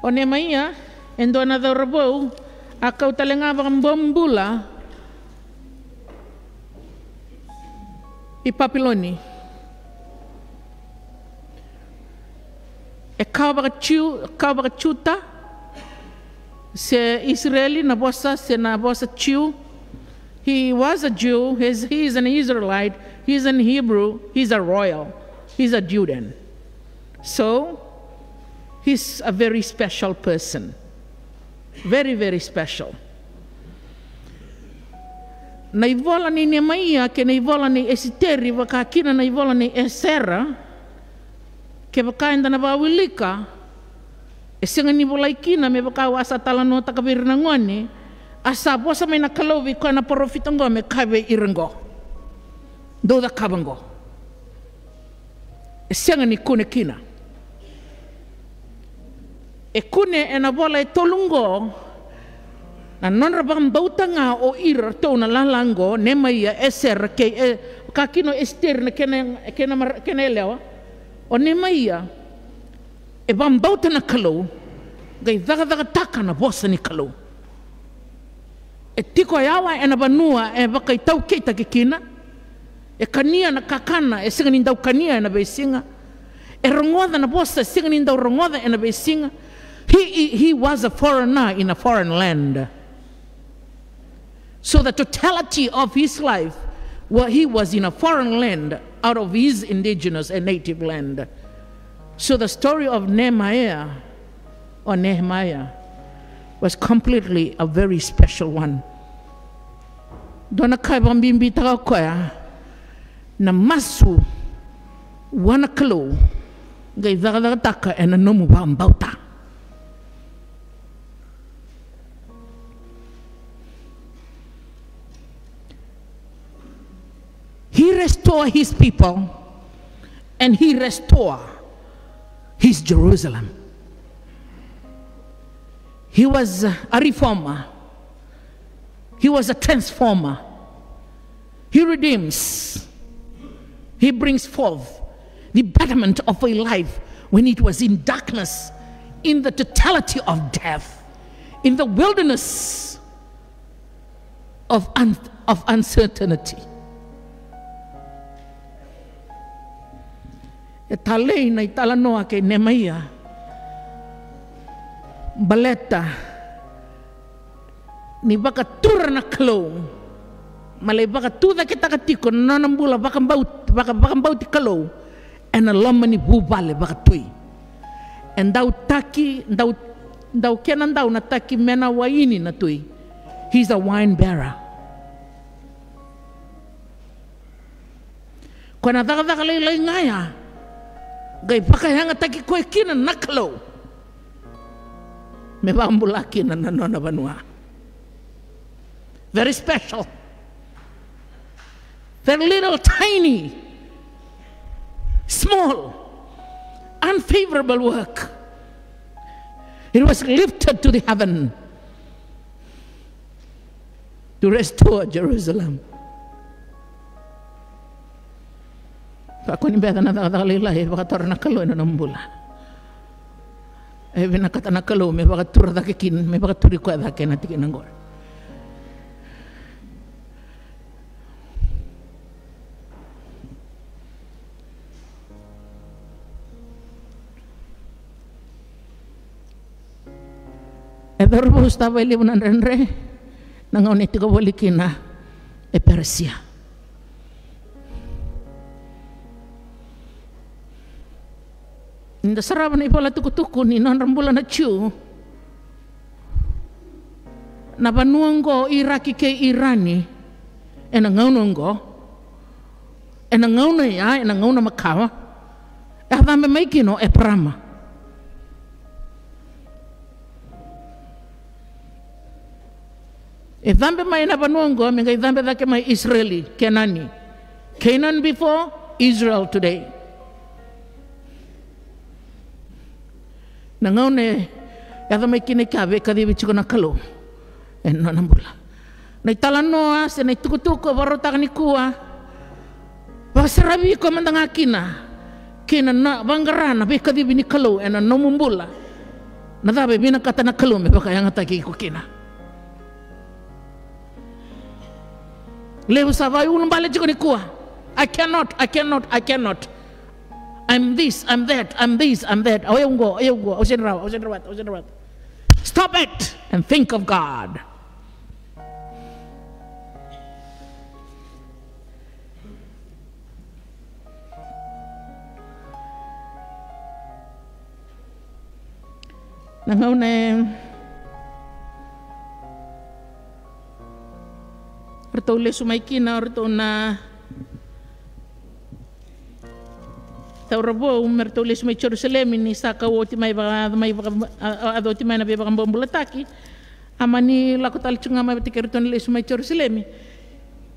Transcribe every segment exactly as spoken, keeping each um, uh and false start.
O Nemaia e dua na cauravou a kau tale ga vakabobula i Papiloni. E kawa vakaJiu, kawa vakaJuta, se Isireli na vosa, se na vosa Jiu. He was a Jew, he's, he is an Israelite, he's an Hebrew, he's a royal, he's a Judean. So, he's a very special person. Very, very special. Na ivola nei Nemaia kei na ivola nei Esiteri, vaka kina na ivola nei Esera, kevaka eda na vakawilika, e sega ni volai kina me vaka au a sa talanoataka vei ira na gone, a sa vosa mai na Kalou vei koya na parofita oqo me kaya vei ira oqo, dou cakava oqo. E sega ni kune kina. E kune ena vola e tolu oqo na nodra vakabauta ga o iratou na lala oqo, Nemaia, Esera, kei, e, ka kina o Esiteri na kena, kena mar-, kena yalewa. O Nemaia e vakabauta na Kalou, qai cakacakataka na vosa ni Kalou. E tiko yawa ena vanua e vakaitaukeitaki kina. E kania na kakana e sega ni dau kania ena veisiga. E rogoca na vosa e sega ni dau rogoca ena veisiga. He, he, he was a foreigner in a foreign land. So the totality of his life, well, he was in a foreign land out of his indigenous and native land. So the story of Nehemiah, or Nehemiah, was completely a very special one. Dua na ka e vakabibitaka o koya, na masu vua na Kalou, qai cakacakataka ena nomu vakabauta. He restore his people and he restore his Jerusalem. He was a reformer. He was a transformer. He redeems. He brings forth the betterment of a life when it was in darkness, in the totality of death, in the wilderness of un-, of uncertainty. E talei na italanoa kei Nemaia baleta ni vakatura na Kalou, ma lai vakatucaketaka tiko na nona bula vakabauti, vaka-, vakabauti Kalou ena loma ni vuvale vakatui. E dau taki, dau, dau kena dau na taki me na waini na tui. He's a wine bearer. Ko na cakacaka lailai ga ya, qai vakayagataki koya kina na Kalou me vakabula kina na nona vanua. Very special. Very little, tiny, small, unfavorable work. It was lifted to the heaven to restore Jerusalem. Kakua ni beca na cakacaka lailai e vakatura na Kalou ena nomu bula. E vinakata na Kalou me vakatura cake kina, me vakaturi koya cake ena tikina qori. E cauravou, sa tava e levu na dredre na gauna e tiko voli kina e Peresia. Ni da sarava na ivola tukutuku ni nodra bula na Jiu, na vanua oqo, Iraki kei Irani, ena gauna oqo, ena gauna ya, ena gauna makawa, e a cabe mai kina o Eparama. E cabe mai na vanua oqo me qai cabe cake mai Isireli, Kenani. Canaan before, Israel today. Na gauna e yaco mai kina i ke, a veikacivi tiko na Kalou ena nona bula. Na italanoa se na itukutuku e vakarautaka nikua, vakasaravi iko mada ga kina kei na, na vaqara na veikacivi ni Kalou ena nomu bula. Na cava e vinakata na Kalou me vakayagataki iko kina? Levu sa vakaiulubale tiko nikua. I cannot, I cannot, I cannot. I'm this, I'm that, I'm this, I'm that. O yau qo, o yau qo, au sega ni rawa, au sega ni rawata, au sega ni rawata. Stop it and think of God. Na gauna e ratou lesu mai kina o ratou na taura vou me ratou lesu mai Jerusalemi, ni sa kau oti mai vaka, mai vaka, a, a, a oti mai na veivakabobulataki. A mani lako tale tu ga mai vata kei ratou ni lesu mai Jerusalemi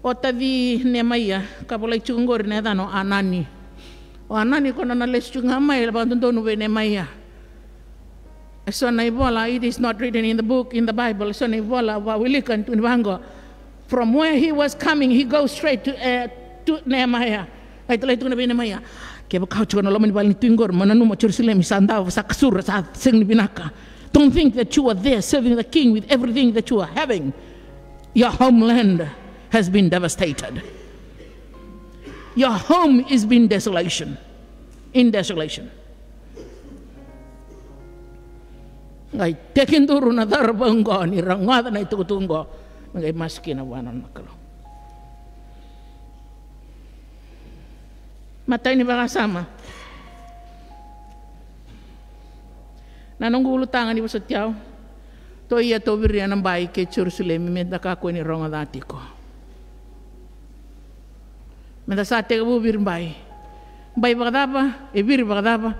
o taci Nemaia, ka volai tiko qori na yacana o Anani. O Anani ko na na lesu tiko ga mai, e vakadodonu vei Nemaia. E so na ivola, it is not written in the book, in the Bible. E so na ivola au wilika tu ni vaqo. From where he was coming, he goes straight to, eh, to Nehemiah. Qai talai tu na vei Nehemiah. Kevaka o tiko na loma ni vale ni tui qori, mo nanuma o Jerusalemi sa dau, sa kasura, sa sega ni vinaka. Don't think that you are there serving the king with everything that you are having. Your homeland has been devastated. Your home is been desolation, in desolation. Qai tekiduru na cauravou qo ni rogoca na itukutuku qo, me qai masu kina vua na nona Kalou. Matai ni vakasama. Na noqu ulutaga ni vosoti au. Tou ia tou viria na bai kei Jerusalemi, me da kakua ni rogoca tiko. Me da sa tekivu viri bai. Bai vakacava, e viri vakacava.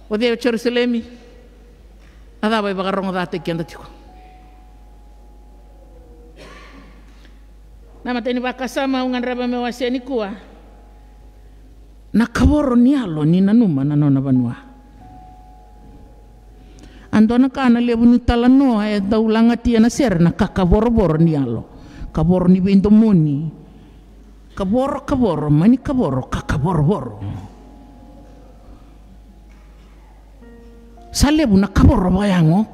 O cei o Jerusalemi? A cava e vakarogocataki keda tiko? Na matai ni vakasama au gadreva meu wasea nikua. Na kavoro ni yalo ni nanuma na nona vanua. A dua na ka na levu ni talanoa e dau lagati ena sere na kakavorovoro ni yalo. Kavoro ni veidomoni. Kavoro, kavoro, mani kavoro, kakavorovoro. Sa levu na kavoro vakayago.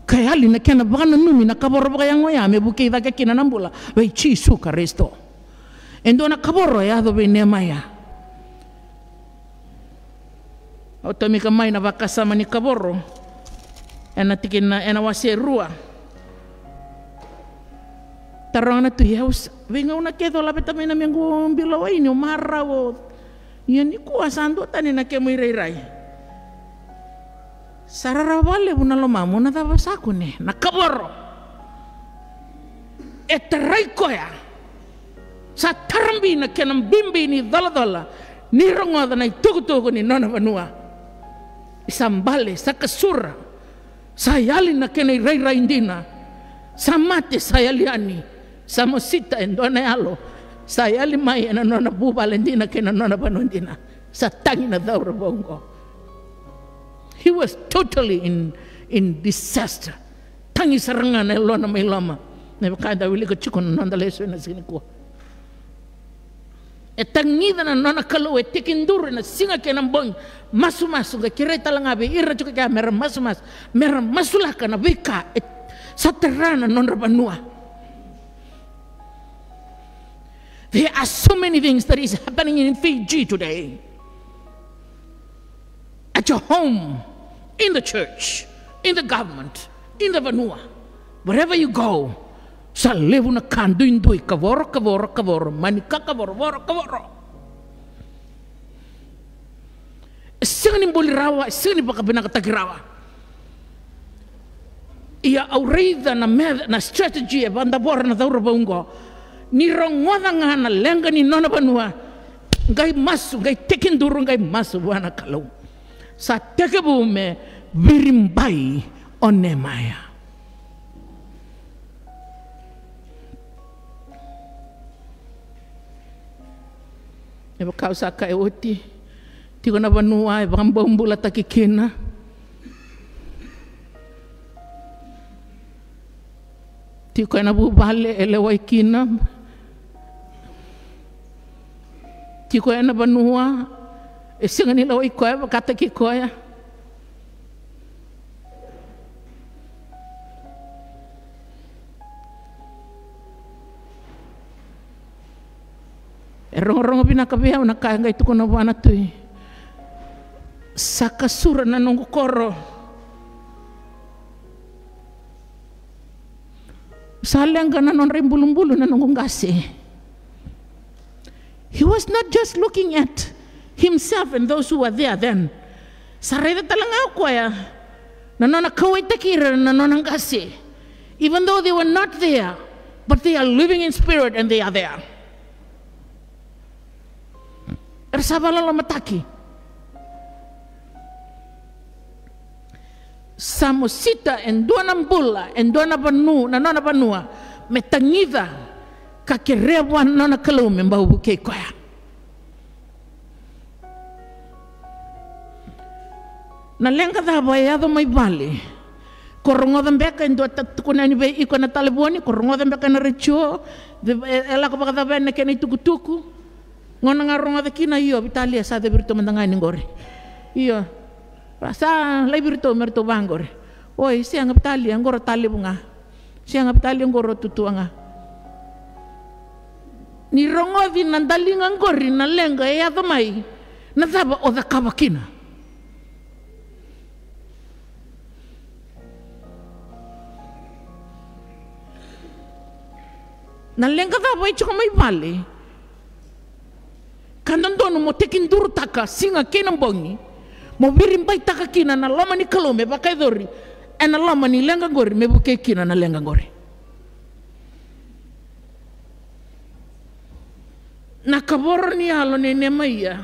Ka yali na kena vakananumi na kavoro vakayago ya me vukei cake kina na bula vei Jisu Karisito. E dua na kavoro e yaco vei Nemaia. Au tomika mai na vakasama ni kavoro ena tikina, ena wase rua. Taroga na tui, au s-, veigauna kece o laveta mai na mequ bilo waini, o marau, o Ia nikua sa duatani na kemu irairai. Sa rarawa vakalevu na lomamu, na cava sa kune? Na kavoro. E tarai koya. Sa tarabi na kena bibi ni colacola ni rogoca na itukutuku ni nona vanua. Sa bale, sa kasura. Sa yali na kena irairai dina. Sa mate, sa yali yani. Sa mosita e dua na yalo. Sa yali mai ena nona vuvale dina kei na nona vanua dina. Sa tagi na cauravou oqo. He was totally in, in disaster. Tagi sara ga na yalona mai loma. Me vaka eda wilika tiko na noda lesoni ena siga nikua. E tagica na nona Kalou, e tekiduru ena siga kei na bogi, masumasu, qai kerei tale ga vei ira tiko kea mera masumasu, mera masulaka na veika e sa tara na nodra vanua. There are so many things that is happening in Fiji today. At your home, in the church, in the government, in the vanua, wherever you go, sa levu na ka duidui, kavoro, kavoro, kavoro, mani ka kavoro, voro, kavoro. E sega ni buli rawa, e sega ni vakavinakataki rawa. Ia au raica na method, na strategy e vadavora na cauravou oqo. Ni rogoca ga na leqa ni nona vanua, qai masu, qai tekiduru, qai masu vua na Kalou. Sa tekivu me viribai o Nemaia. E vaka au sa kaya oti, tiko na vanua e vakabobulataki kina. Tiko ena vuvale e lewai kina. Tiko ena vanua e sega ni lewai koya vakataki koya. E rogorogo vinaka vei au na ka e qai tukuna vua na tui. Sa kasura na noqu koro. Sa leqa na nodra ibulubulu na noqu qase. He was not just looking at himself and those who were there then. Sa raica tale ga o koya na nona kauwaitaki ira na nona qase. Even though they were not there, but they are living in spirit and they are there. Era sa vakalolomataki. Sa mosita e dua na bula, e dua na vanua, na nona vanua, me tagica ka kerea vua na nona Kalou me bau vukei koya. Na leqa cava e yaco mai vale? Ko rogoca beka e dua ta-, tukuna yani vei iko na talevoni, ko rogoca beka na retio, e, e lako vakacava yani na kena itukutuku? Gauna ga rogoca kina, io, Vitalia, sa cei vei iratou mada ga yani qori? Io. Sa lai vei iratou me ratou vaqori. Oi, sega, Vitalia, qori o talevu ga. Sega, Vitalia, qori o tutua ga. Ni rogoci na daliga qori na leqa e yaco mai, na cava o cakava kina? Na leqa cava e tiko mai vale? Ka dodonu mo tekidurutaka siga kei na bogi, mo viribaitaka kina na loma ni Kalou me vakayacori ena loma ni leqa qori, me vukei kina na leqa qori. Na kavoro ni yalo nei Nemaia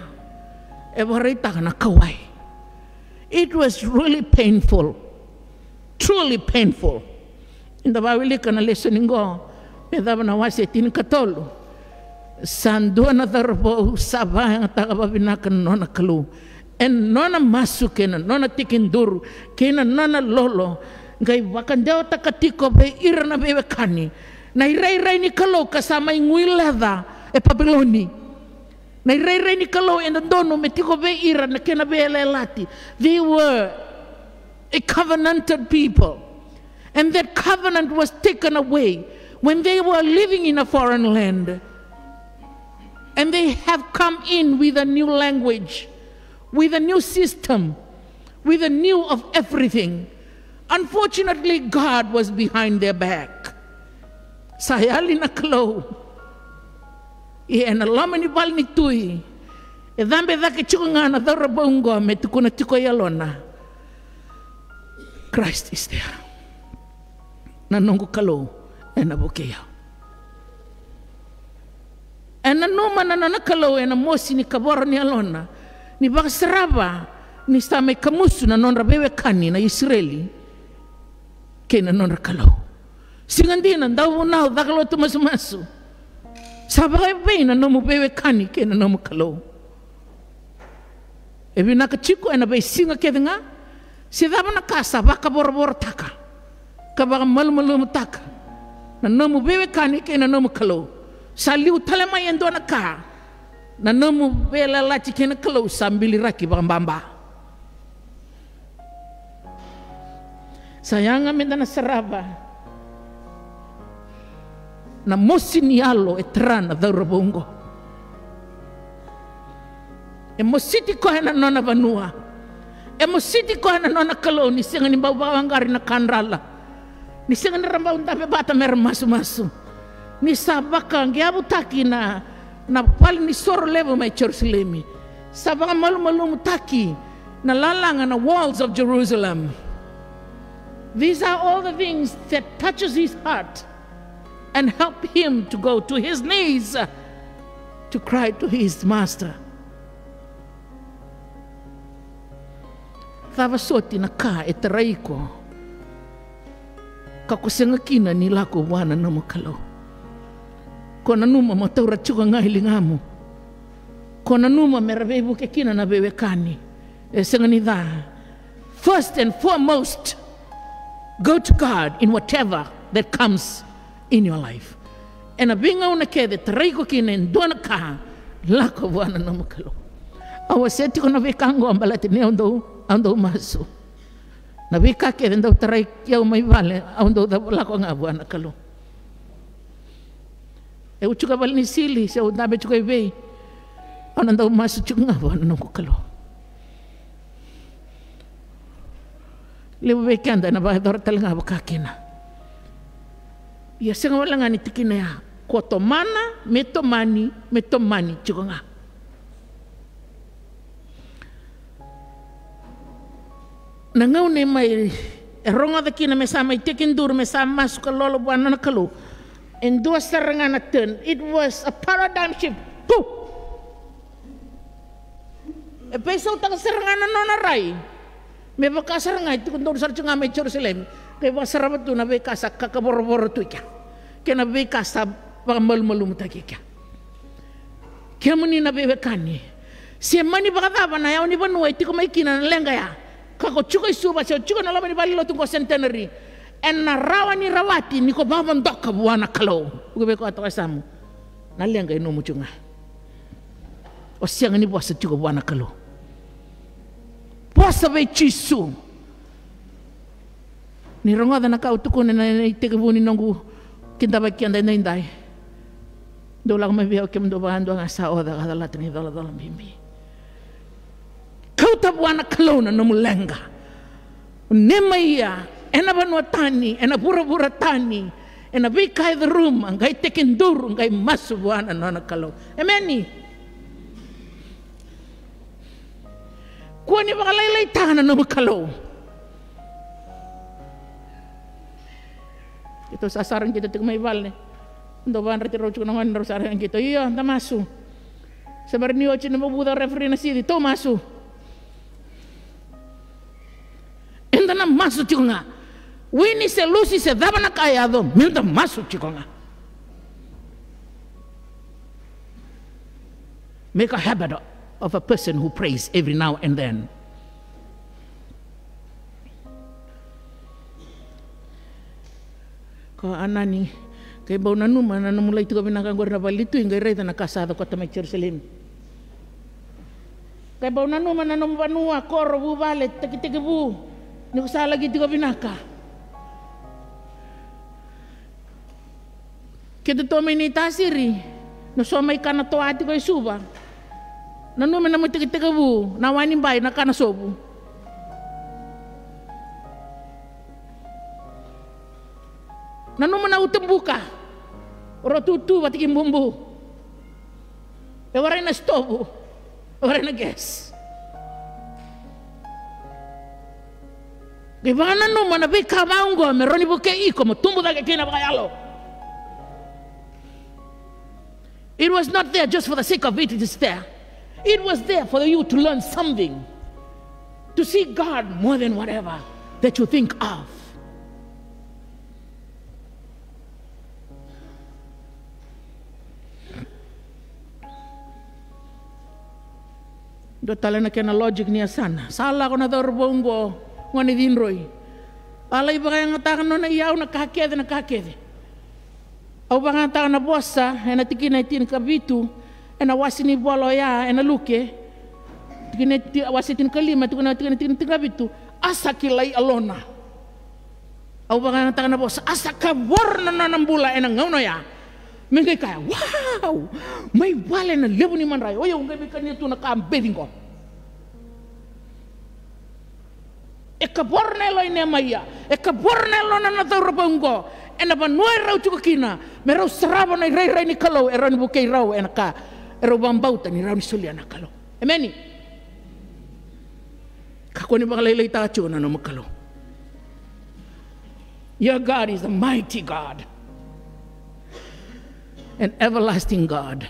e vakaraitaka na kauwai. It was really painful. Truly painful. Eda vakawilika na lesoni qo, me cava na wase e tinikatolu. Sa dua na cauravou sa vakayagataka vakavinaka na nona Kalou, ena nona masu kei na nona tekiduru kei na nona lolo, qai vakadewataka tiko vei ira na veiwekani na irairai ni Kalou ka sa mai guileca e Papiloni. Na irairai ni Kalou e dodonu me tiko vei ira na kena veiyalayalati. They were a covenanted people. And that covenant was taken away when they were living in a foreign land. And they have come in with a new language, with a new system, with a new of everything. Unfortunately, God was behind their back. Sa yali na Kalou. Ia ena loma ni vale ni tui, e cabe cake tiko ga na cauravou oqo me tukuna tiko e yalona, Christ is there. Na noqu Kalou ena vukei au. E nanuma na nona Kalou ena mosi ni kavoro ni yalona, ni vakasarava ni sa mai kamusu na nodra veiwekani na Isireli kei na nodra Kalou. Siga dina, dauvunau, caka lotu masumasu. Sa vakaevei na nomu veiwekani kei na nomu Kalou? E vinaka tiko ena veisiga kece ga, se cava na ka sa vakavoravorotaka ka vakamalumalumutaka na nomu veiwekani kei na nomu Kalou? Sa liu tale mai e dua na ka, na nomu veiyalayalati kei na Kalou sa biliraki vakababa. Sa yaga meda na sarava na mosi ni yalo e tara na cauravou oqo. E mositi koya na nona vanua. E mositi koya na nona Kalou, ni sega ni bau vakawaqari na kadrala. Ni sega ni ra bau dabe vata me ra masumasu. Ni sa vakaqeavutaki na, na vale ni soro levu mai Jerusalemi. Sa vakamalumalumutaki na lalaga, na walls of Jerusalem. These are all the things that touches his heart and help him to go to his knees, uh, to cry to his master. Cava soti na ka e tarai iko ka ko sega kina ni lako vua na nomu Kalou? Ko nanuma mo taura tiko ga e ligamu. Ko nanuma me ra veivuke kina na veiwekani. E sega ni ca. First and foremost, go to God in whatever that comes in your life. Ena veigauna kece tarai iko kina e dua na ka, lako vua na nomu Kalou. Au wasea tiko na veika oqo baleta ni au dau, au dau masu. Na veika kece dau tarai au mai vale, au dau lako ga vua na Kalou. Au tiko e vale ni sili, se au dabe tiko e vei, Au na dau masu tiko ga vua na noqu Kalou. Levu vei keda ena vakayacora tale ga vaka kina. Ia sega wale ga ni tikina ya, ko tomana, me tomani, me tomani tiko ga. Na gauna e mai, e rogoca kina me sa mai tekiduru, me sa masu ka lolo vua na nona Kalou, e dua sara ga na turn. It was a paradigm shift. Pu! E veisautaka sara ga na nona rai. Me vaka sara ga e tiko donu sara tiko ga mai Jerusalemi, qai vakasarava tu na veika sa kakavorovoro tu i kea, kei na veika sa vakamalumalumutaki i kea. Kemuni na veiwekani, se mani vakacava na yawa ni vanua e tiko mai kina na leqa ya, ka ko tiko i Suva se o tiko na loma ni valenilotu qo Centenary, ena rawa ni rawati ni ko vakavodoka vua na Kalou. Vuki vei koya toka e yasamu, na leqa e nomu tiko ga. O sega ni vosa tiko vua na Kalou. Vosa vei Jisu. Ni rogoca na ka au tukuna ena itekivu ni noqu kidavaki keda edaidai. Dou lako mai vei au kemudou vakadua ga sa oca ka calata na icolacola bibi. Kauta vua na Kalou na nomu leqa. O Nemaia, ena vanua tani, ena vuravura tani, ena veika e curuma, qai tekiduru, qai masu vua na nona Kalou. Emeni. Kua ni vakalailaitaka na nomu Kalou. Keitou sa sara qito tiko mai vale. Dou vakadreti rau tiko na gone, rau sara qito. Io, da masu. Se bera ni oti na vuca o referee na sici, tou masu. Eda na masu tiko ga. Wini se lusi se cava na ka e yaco, meda masu tiko ga. Make a habit of a person who prays every now and then. Ko Anani, qai bau nanuma na nomu lai tiko vinaka qori na vale ni tui, qai raica na ka sa yaco koto mai Jerusalemi. Qai bau nanuma na nomu vanua, koro, vuvale, tekitekivu, ni ko sa laki tiko vinaka. Keitou mai Naitasiri, na so mai kana toa tiko i Suva. Nanuma na nomu tekitekivu, na wai ni bai, na kana sovu. Nanuma na utebuka, o rau tutu vata kei bubu. E warai na sitovu, e warai na gas. Qai vakananuma na veika vaka oqo me rawa ni vukei iko mo tubu cake kina vakayalo. It was not there just for the sake of it, it is there. It was there for you to learn something, to see God more than whatever that you think of. Dua tale na kena logic ni yasana. Sa lako na cauravou oqo, gone cidroi. A lai vakayagataka na nona iyau na ka kece, na ka kece. Au vakayagataka na vosa ena tikina e tinikavitu ena wase ni vola oya ena Luke. Tikina e ti-, wase tinikalima, tukuna na tikina, tikina tinikavitu. A sa kilai yalona. Au vakayagataka na vosa, a sa kavoro na nona bula ena gauna oya. Me qai kaya, wow! Mai vale na levu ni madrai. Oi au qai mai kania tu na ka beci qo. E kavoro na yalo i Nemaia. E kavoro na yalona na cauravou qo. Ena vanua e rau tiko kina. Me rau sarava na irairai ni Kalou. E rawa ni vukei rau ena ka e rau vakabauta ni rawa ni solia na Kalou. Emeni. Kakua ni vakalailaitaka tiko na nomu Kalou. Your God is a mighty God, an everlasting God.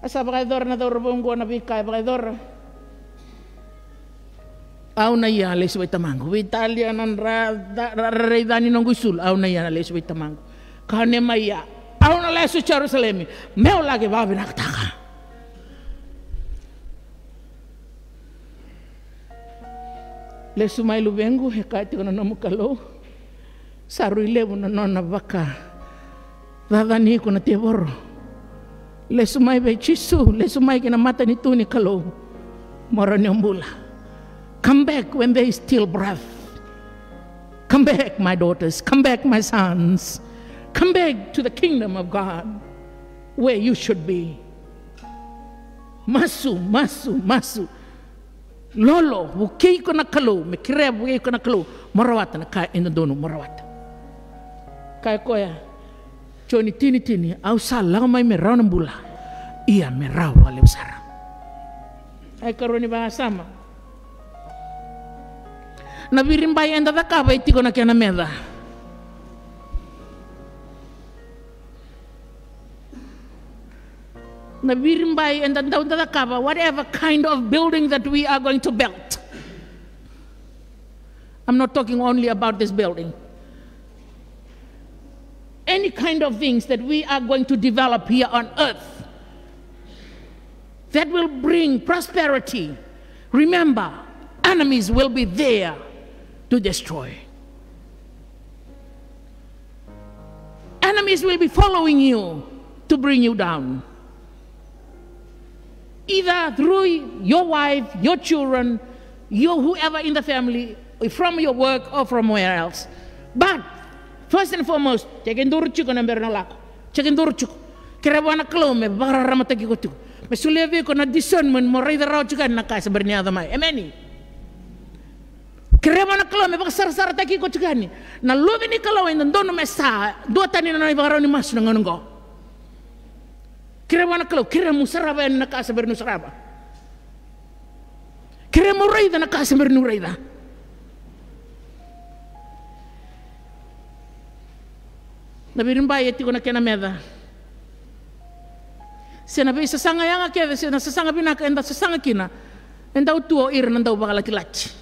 A sa vakayacora na cauravou oqo na veika e vakayacora. Au na ia na lesu vei tamaqu. Veitalia na ra-, ra-, ra-, raica ni noqu isulu. Au na ia na lesu vei tamaqu. Ka Nemaia, au na lesu i Jerusalemi. Meu laki vakavinakataka. Lesu mai luvequ, e kaya tiko na nomu Kalou. Sa rui levu na nona vakacacani iko na tevoro. Lesu mai vei Jisu, lesu mai ki na matanitu ni Kalou. Mo rawa ni o bula. Come back when there is still breath. Come back, my daughters. Come back, my sons. Come back to the kingdom of God. where you should be. Masu, masu, masu. Lolo, vukei iko na Kalou, me kerea vukei iko na Kalou mo rawata na ka e dodonu mo rawata. Kaya o koya, Joni tini tini, au sa lako mai me rawa na bula, ia me rawa vakalevu sara. Ai karua ni vakasama. Na viribai eda cakava e tiko na kena meca. Na viribai eda dau cakava, whatever kind of building that we are going to build. I'm not talking only about this building. Any kind of things that we are going to develop here on earth that will bring prosperity, remember, enemies will be there to destroy. Enemies will be following you to bring you down. Either through your wife, your children, your whoever in the family, from your work or from where else. But first and foremost, tekiduru tiko na bera na lako. Tekiduru tiko. Kerea vua na Kalou me vakararamataki iko tiko. Me solia vei iko na discernment mo raica rawa tiko yani na ka e se bera ni yaco mai. Emeni. Kerea vua na Kalou me vakasarasarataki iko tiko yani. Na luve ni Kalou e dodonu me sa duatani na nona ivakarau ni masu na gauna oqo. Kerea vua na Kalou, kerea mo sarava yani na ka se bera ni sarava. Kerea mo raica na ka se bera ni raica. Na viribai e tiko na kena meca. Se na veisasaga yaga kece, se na sasaga vinaka eda sasaga kina, e dau tu o ira na dau vakalakilaki.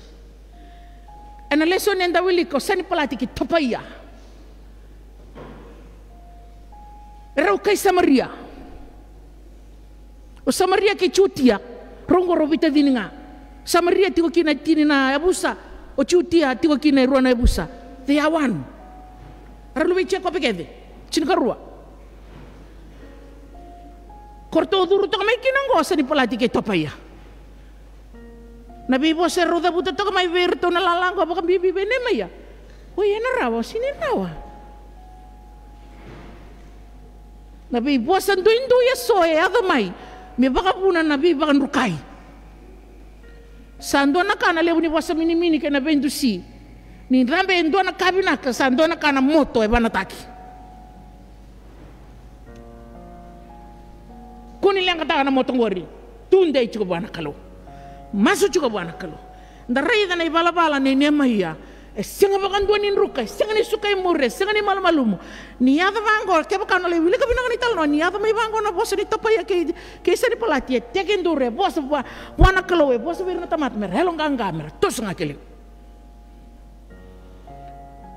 Ena lesoni eda wilika o Sanipalati kei Topaia. Erau kai Samaria. O Samaria kei Jutia, rau qo rau veitacini ga. Samaria tiko kina e tini na yavusa, o Jutia tiko kina e rua na yavusa. They are one. Era luve i Jekope kece, tinikarua. Ko ratou curu toka mai kina oqo o Sanipalati kei Topaia. Na veivosa e rau cavuta toka mai vei iratou na lala oqo vakabibi vei Nemaia. Oi, ena rawa, sini rawa. Na veivosa duidui eso e yaco mai me vakavuna na veivakadrukai. Sa dua na ka na levu ni vosa minimini kei na veidusi. Ni cabe e dua na ka vinaka, sa dua na ka na moto e vanataki. Kua ni leqataka na moto qori. Tudei tiko vua na Kalou. Masu tiko vua na Kalou. Da raica na ivalavala nei Nemaia. E sega vakadua ni druka, e sega ni suka i muri, e sega ni malumalumu. Ni yaco vaqo, kevaka o na lai wilika vinaka na italanoa, ni yaco mai vaqo na vosa ni Topaia kei, kei Sanipalati, e tekiduru, e vosa vua, vua na Kalou, e vosa vei ira na tamata me ra yaloqaqa, me ra toso ga ki liu.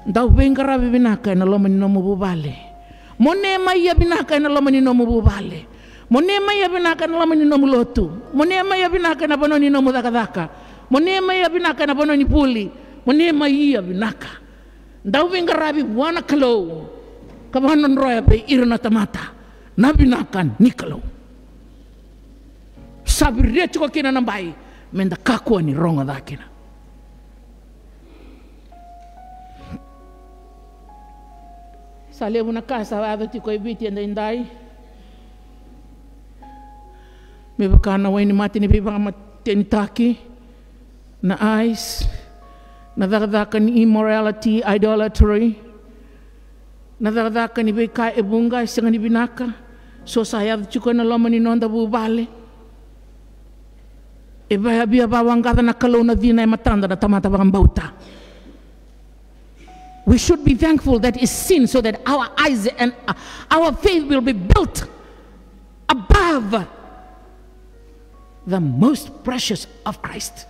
Dau veiqaravi vinaka ena loma ni nomu vuvale. Mo Nemaia vinaka ena loma ni nomu vuvale. Mo Nemaia vinaka ena loma ni nomu lotu. Mo Nemaia vinaka ena vanua ni nomu cakacaka. Mo Nemaia vinaka ena vanua ni vuli. Mo Nemaia vinaka. Dau veiqaravi vua na Kalou ka vakadrodroya vei ira na tamata na vinaka ni Kalou. Sa viria tiko kina na bai me da kakua ni rogoca kina. Sa levu na ka sa yaco tiko e Viti edaidai. Me vaka na wainimate ni veivakamatenitaki, na ice, na cakacaka ni immorality, idolatry, na cakacaka ni veika e vuqa, e sega ni vinaka, so sa yaco tiko ena loma ni noda vuvale. E via vaqaca na Kalou na cina e matada na tamata vakabauta. We should be thankful that is sin, so that our eyes and, uh, our faith will be built above the most precious of Christ.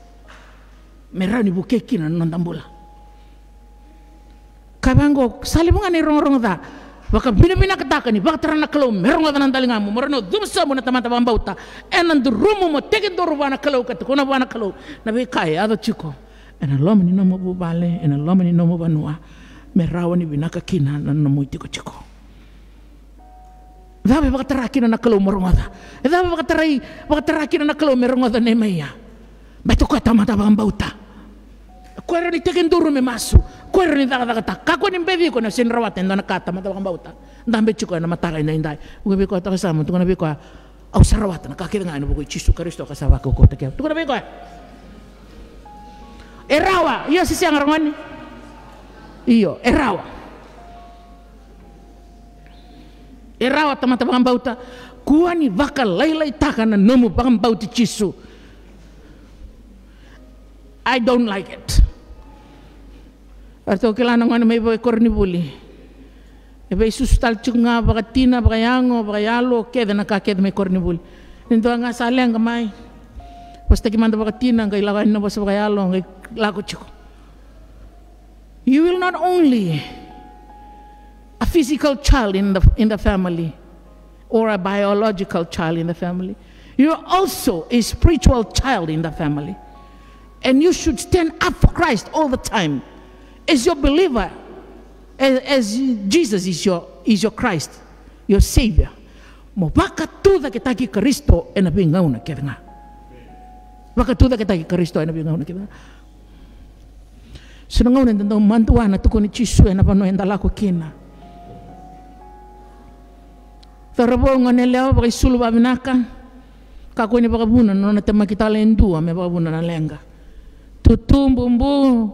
Me rawa ni vukei kina na noda bula. Ka vaqo, sa levu ga na irogorogo ca. Vakavinavinakataka ni vakatara na Kalou me rogoca na daligamu, mo rawa ni cuva sobu na tamata vakabauta ena durumu, mo tekiduru vua na Kalou ka tukuna vua na Kalou na veika e yaco tiko ena loma ni nomu vuvale, ena loma ni nomu vanua, me rawa ni vinaka kina na nomu itikotiko. Cava e vakatara kina na Kalou mo rogoca? E cava e vakatarai, vakatara kina na Kalou me rogoca Nemaia? Baleta o koya tamata vakabauta. Ko ira ni tekiduru me masu, ko ira ni cakacakataka. Kakua ni beci iko na sega ni rawata e dua na ka, tamata vakabauta. Dabe tiko ena mataka edaidai. Vuki vei koya, toka sa mo tukuna vei koya, au sa rawata na ka kece ga ena vuku i Jisu Karisito ka sa vakaukauwataki au. Tukuna vei koya. E rawa, io se sega, ragone? Io, e rawa. E rawa, tamata vakabauta. Kua ni vakalailaitaka na nomu vakabauti Jisu. I don't like it. Eratou kila na gone mai veikoronivuli. E veisusu tale tiko ga vakatina, vakayago, vakayalo, kece na ka kece mai koronivuli. Ni dua ga sa leqa mai, vosataki mada vakatina, qai lako yani na vosa vakayalo, qai lako tiko. You will not only a physical child in the, in the family or a biological child in the family. You are also a spiritual child in the family. And you should stand up for Christ all the time. As your believer, as, as Jesus is your, is your Christ, your Savior. Mo vakatucaketaki Karisito ena veigauna kece ga. Vakatucaketaki Karisito ena veigauna kece ga. So na gauna eda dau madua na tukuni Jisu ena vanua eda lako kina. Cauravou, gone yalewa, vakaisulu vavinaka. Kakua ni vakavuna na nona temaki tale e dua me vakavuna na leqa. Tutu, bubu,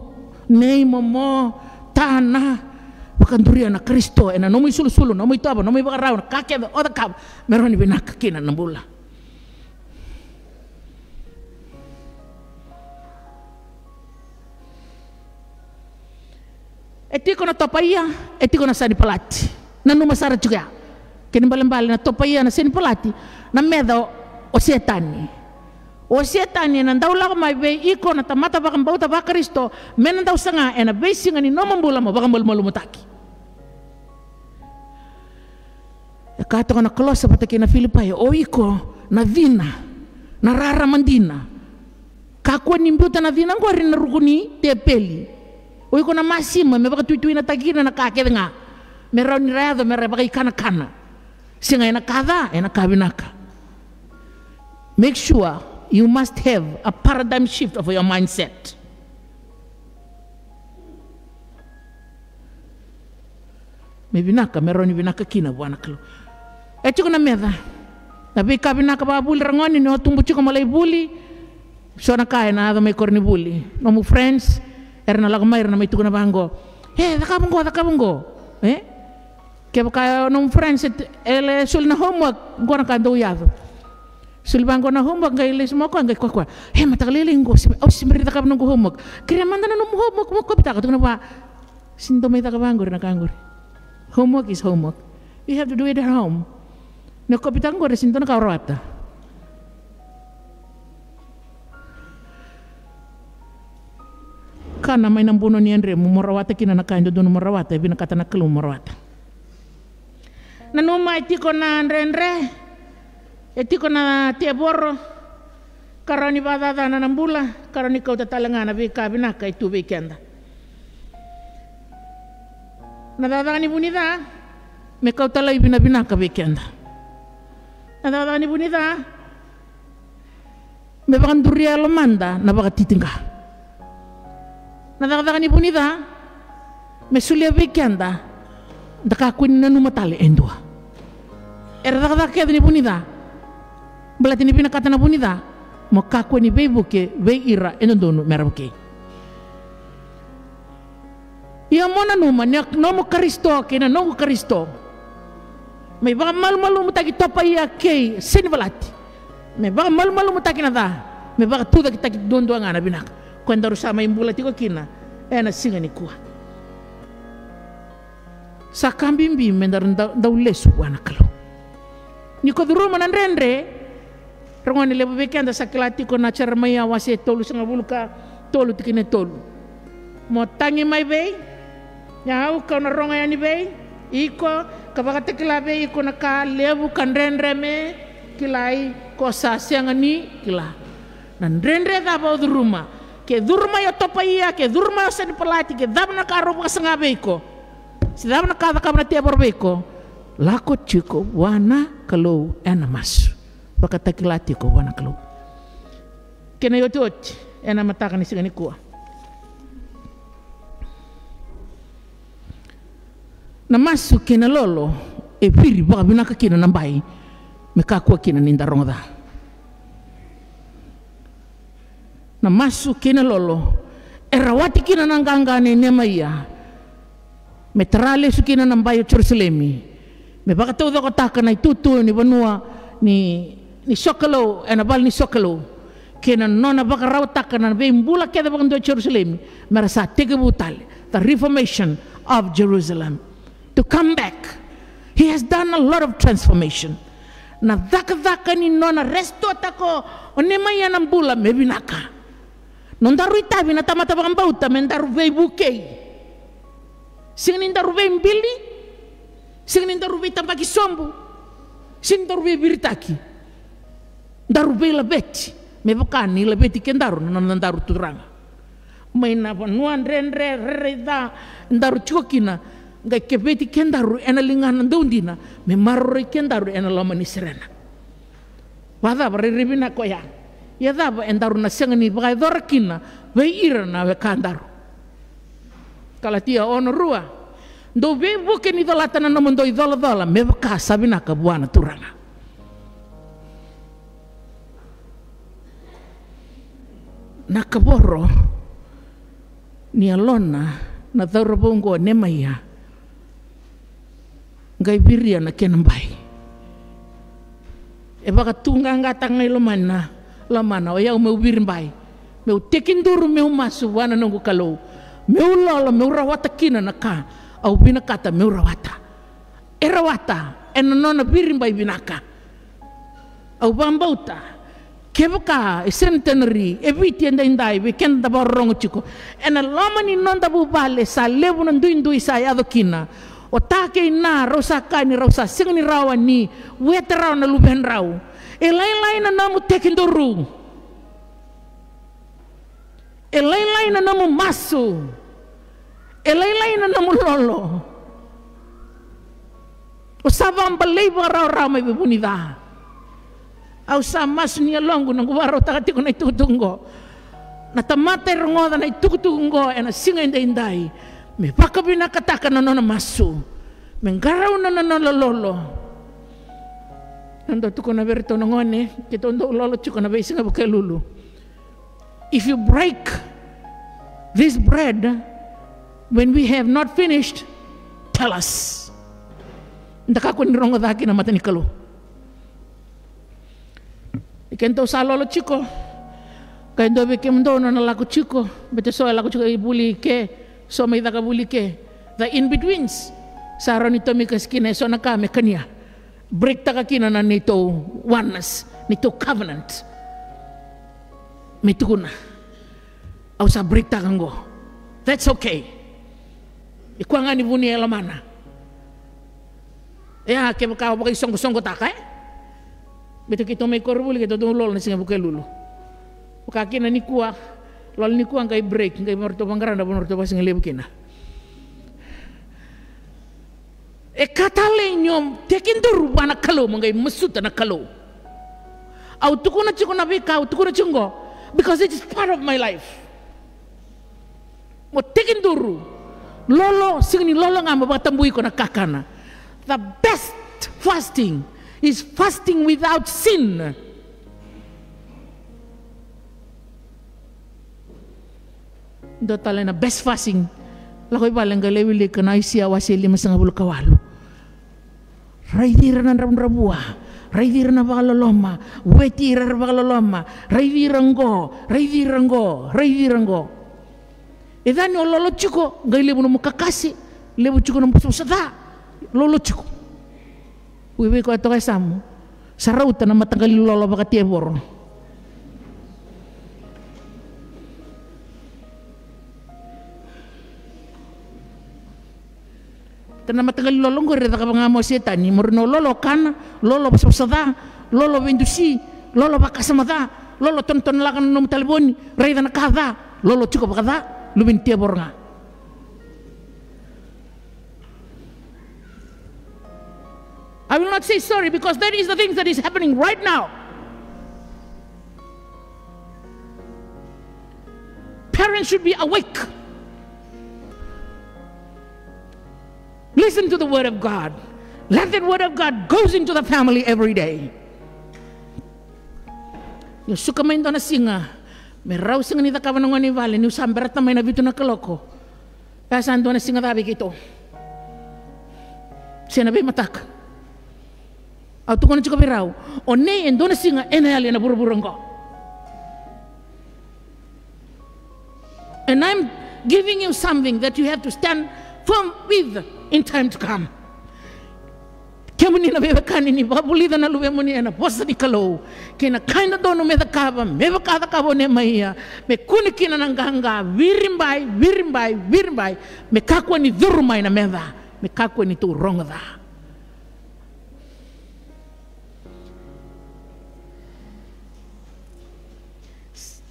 nei, momo, tana, vakaduria na Karisito ena nomu isulusulu, nomu itovo, nomu ivakarau, na ka kece o cakava me rawa ni vinaka kina na bula. E tiko na Topaia, e tiko na Sanipalati. Nanuma sara tiko ya. Kena ibalebale na Topaia, na Sanipalati, na meca o Setani. O Setani ena dau lako mai vei iko na tamata vakabauta vaKarisito, me na dau saga ena veisiga ni nomu bula mo vakamalumalumutaki. E kaya toka na Kolosa vata kei na Filipai, o iko na cina, na rarama dina. Kakua ni biuta na cina oqori na ruku ni tepeli. O iko na masima me vakatuituinataki kina na ka kece ga, me rawa ni ra yaco me ra vakaikanakana. Sega ena ka ca, ena ka vinaka. Make sure you must have a paradigm shift of your mindset. Me vinaka, me rawa ni vinaka kina vua na Kalou. E tiko na meca. Na veika vinaka vakavuli, ragone, ni o tubu tiko mo lai vuli. So na ka ena yaco mai koronivuli. Nomu friends era na lako mai, era na mai tukuna vaqo, e, cakava qo, cakava qo. E? Kevaka o nomu friends e, e lai soli na homework, qo na ka dau yaco. Soli vaqo na homework, qai lesu mai o koya, qai kaya o koya, e, mataka lailai qo, au se bera ni cakava noqu homework. Kerea mada na nomu homework mo kopitaka. Tukuna vua, sega ni dau mai caka vaqori na ka qori. Homework is homework. You have to do it at home. Ni o kopitaka qori, sega ni dua na ka o rawata. Kana mai na buno ni yadremu mo rawata kina na ka e dodonu mo rawata, e vinakata na Kalou mo rawata. Nanuma, e tiko na dredre, e tiko na tevoro, ka rawa ni vakacacana na bula, ka rawa ni kauta tale ga na veika vinaka e tu vei keda. Na cakacaka ni vu ni ca me kauta laivi na vinaka vei keda. Na cakacaka ni vu ni ca me vakaduria e lomada na vakatitiqa. Na cakacaka ni vu ni ca me solia vei keda da kakua ni nanuma tale e dua. Era cakacaka kece ni vu ni ca baleta ni vinakata na vu ni ca mo kakua ni veivuke vei ira e dodonu me ra vukei. Ia mo nanuma ni nomu Karisito kei na noqu Karisito me vakamalumalumutaki Topaia kei Senivalati, me vakamalumalumutaki na ca, me vakatucaketaki duadua ga na vinaka. Ko daru sa mai bula tiko kina ena siga nikua. Sa ka bibi me daru dau, dau lesu vua na Kalou. Ni ko curuma na dredre, ragone, levu vei keda sa kila tiko na Jeremaia wase tolusagavulu ka tolu tikina e tolu. Mo tagi mai vei au, kau na rogo yani vei iko, ka vakatakila vei iko na ka levu ka dredre me kilai, ko sa sega ni kila. Na dredre cava o curuma, ke curu mai o Topaia, ke curu mai o Sanipalati, ke cava na ka rau vakasaga vei iko, se cava na ka cakava na tevoro vei iko, lako tiko vua na Kalou ena masu. Vakatakila tiko vua na Kalou. Kena iotioti ena mataka ni siga nikua. Na masu kei na lolo e viri vakavinaka kina na bai me kakua kina ni da rogoca. Na masu kei na lolo e rawati kina na qaqa nei Nemaia me tara lesu kina na bai o Jerusalemi, me vakataucokotaka na itutu ni vanua ni, ni sokalou, ena vale ni sokalou, kei na nona vakarautaka na veibula kece vakadua o Jerusalemi me ra sa tekivu tale, the reformation of Jerusalem. To come back. He has done a lot of transformation. Na cakacaka ni nona restore-taka o Nemaia na bula me vinaka. Nodaru itavi na tamata vakabauta me daru veivukei. Sega ni daru veibili, sega ni daru veitabaki sobu, sega ni daru veiviritaki. Daru veilaveti me vaka ni laveti kedaru na nodaru Turaga. Mai na vanua dredre, rairai ca daru tiko kina, qai keveti kedaru ena ligana dau dina me maroroi kedaru ena loma ni serena. Vakacava rairai vinaka oya? Ia cava edaru na sega ni vakayacora kina vei ira na wekadaru? Kalatia ono rua. Dou veivuke ni colata na nomudou icolacola me vaka sa vinaka vua na Turaga. Na kavoro ni yalona na cauravou oqo Nemaia, qai viria na kena bai. E vakatuqaqataka ga i lomana, lomana, o yau meu viri bai, meu tekiduru, meu masu vua na noqu Kalou, meu lolo, meu rawata kina na ka au vinakata meu rawata. E rawata ena nona viri bai vinaka. Au vakabauta kevaka e Centenary, e Viti edaidai, vei keda da vakarorogo tiko, ena loma ni noda vuvale sa levu na duidui sa yaco kina. O ta kei na rau sa kaya ni rau sa sega ni rawa ni vueta rawa na luvedrau. E lailai na nomu tekiduru. E lailai na nomu masu. E lailai na nomu lolo. O sa vakabalei vakarawarawa mai vei Vunica. Au sa masu ni yaloqu noqu vakarautaka tiko na itukutuku oqo. Na tamata e rogoca na itukutuku oqo ena siga edaidai, me vakavinakataka na nona masu, me qarauna na nona lolo. Na dau tukuna vei iratou na gone, keitou dau lolo tiko na veisiga Vukelulu. If you break this bread when we have not finished, tell us. Da kakua ni rogoca kina na mata ni Kalou. Ni kedatou sa lolo tiko, ka e dua vei kemudou na nona lako tiko, bete so e lako tiko i vuli ke, so mai caka vuli ke. The in betweens sa rawa ni tomika kina eso na ka me kania. Break taka kina na neitou oneness, neitou covenant. Me tukuna, au sa break taka oqo. That's okay. E kua ga ni vu ni yalomana. Ia kevaka o vakaisoqosoqotaka, e? Bete keitou mai koronivuli, keitou dau lolo na siga Vukelulu. Vaka kina nikua, lolo nikua qai break, qai mai ratou vaqara na vanua ratou vakasigalevu kina. E ka talei ni o tekiduru vua na Kalou, mo qai masuta na Kalou. Au tukuna tiko na veika au tukuna tiko oqo, because it is part of my life. Mo tekiduru, lolo, sega ni lolo ga mo vakatabui iko na kakana. The best fasting is fasting without sin. Dua tale na best fasting. Lako i vale qai lai wilika na Aisea wase limasagavulu ka walu. Raici ira na dravudravua, raici ira na vakaloloma, weti ira era vakaloloma, raici ira oqo, raici ira oqo, raici ira oqo. E ca ni o lolo tiko, qai levu nomu kakase, levu tiko nomu savasava, lolo tiko. Vei koya toka e yasamu, sa rauta na mataqali lolo vakatevoro. Ta na mataqali lolo oqori e cakava ga mai o Setani, mo rau na lolo kana, lolo savasava ca, lolo veidusi, lolo vakasama ca, lolo tonotonolaka na nomu talevoni, raica na ka ca, lolo tiko vakaca, luve ni tevoro ga. I will not say sorry because that is the things that is happening right now. Parents should be awake. Listen to the word of God. Let that word of God goes into the family every day. Niu suka mai dua na siga me rau sega ni cakava na gone i vale, niu sa berata mai na vitu na kaloko. E sa dua na siga cava vei keitou? Se na veimataka. Au tukuna tiko vei rau, o Nei e dua na siga ena yali ena vuravura oqo. And I'm giving you something that you have to stand firm with in time to come. Kemuni na veiwekani, ni vakavulica na luvemuni ena vosa ni Kalou kei na ka e dodonu me cakava, me vaka cakava o Nemaia, me kune kina na qaqa, viribai, viribai, viribai, me kakua ni curu mai na meca, me kakua ni tou rogoca.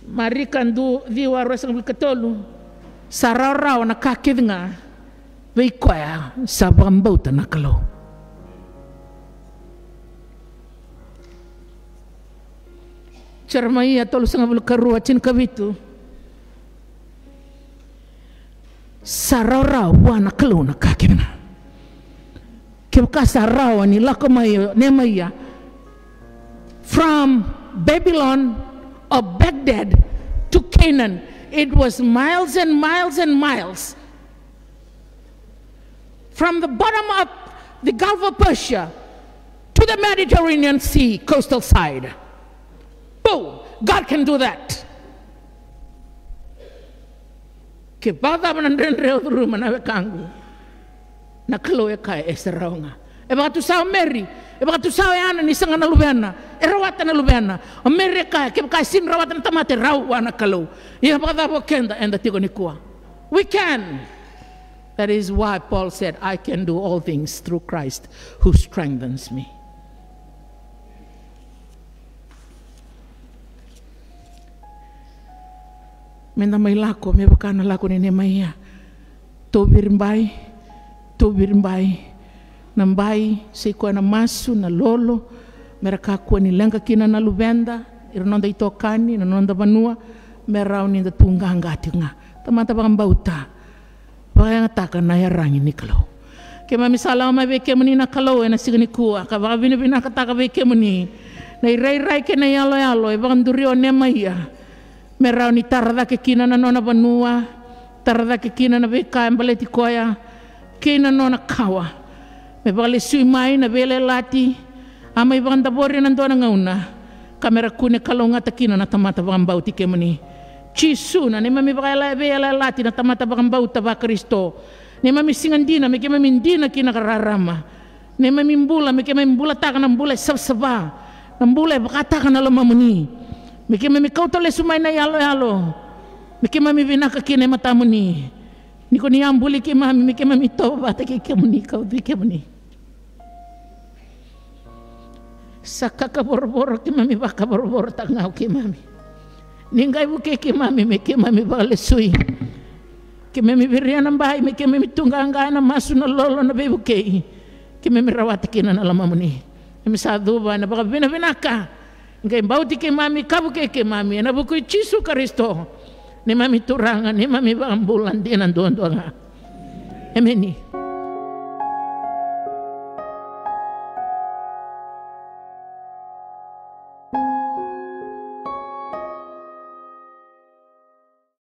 Marika du ciwa ruasagavulu ka tolu. Sa rawarawa na ka kece ga vei koya sa vakabauta na Kalou. Jeremaia tolusagavulu ka rua, tinikavitu. Sa rawarawa vua na Kalou na ka kece ga. Kevaka sa rawa ni lako mai o Nemaia from Babylon or Baghdad to Canaan, it was miles and miles and miles. From the bottom of the Gulf of Persia to the Mediterranean Sea coastal side. Boom! God can do that. Ke vakacava na dredre o curuma, na wekaqu, na Kalou e kaya e sa rawa ga. E vakatusa o Meri, e vakatusa o Ana ni saga na luvena, e rawata na luvena. O Meri e kaya, kevaka e sega ni rawata na tamata, e rawa vua na Kalou. Ia vakacava o keda eda tiko nikua? We can. That is why Paul said, "I can do all things through Christ who strengthens me." Meda mai lako me vaka na lako nei Nemaia. Tou viribai, tou viribai. Na bai, sa i koya na masu, na lolo, me ra kakua ni leqa kina na luveda, ira noda itokani, na noda vanua, me rawa ni da tu qaqa tiko ga. Tamata vakabauta, vakayagataka na iyaragi ni Kalou. Keimami sa lako mai vei kemuni na Kalou ena siga nikua, ka vakavinavinakataka vei kemuni na irairai kei na iyaloyalo e vakaduria o Nemaia, me rawa ni tara cake kina na nona vanua, tara cake kina na veika e baleti koya kei na nona kawa. Me vakalesui mai na veiyalayalati a mai vakadavori ena dua na gauna, ka me ra kune kalougata kina na tamata vakabauti kemuni. Jisu, na neimami vakayala-, veiyalayalati na tamata vakabauta vaKarisito. Neimami siga dina me keimami dina kina ka rarama. Neimami bula me keimami bulataka na bula e savasava, na bula e vakataka na lomamuni. Me keimami kauta lesu mai na iyaloyalo me keimami vinaka kina e matamuni. Ni ko ni a buli keimami me keimami tovata kei kemuni, ka ucui kemuni. Sa kakavorovoro, keimami vakavorovoro taka ga o keimami. Ni qai vukei keimami me keimami vakalesui. Keimami viria na bai me keimami tu qaqa ena masu, na lolo, na veivukei. Keimami rawata kina na lomamuni. Keimami sa cuva ena vakavinavinaka. Qai bauti keimami ka vukei keimami ena vuku i Jisu Karisito, neimami Turaga, neimami iVakabula dina duadua ga. Emeni.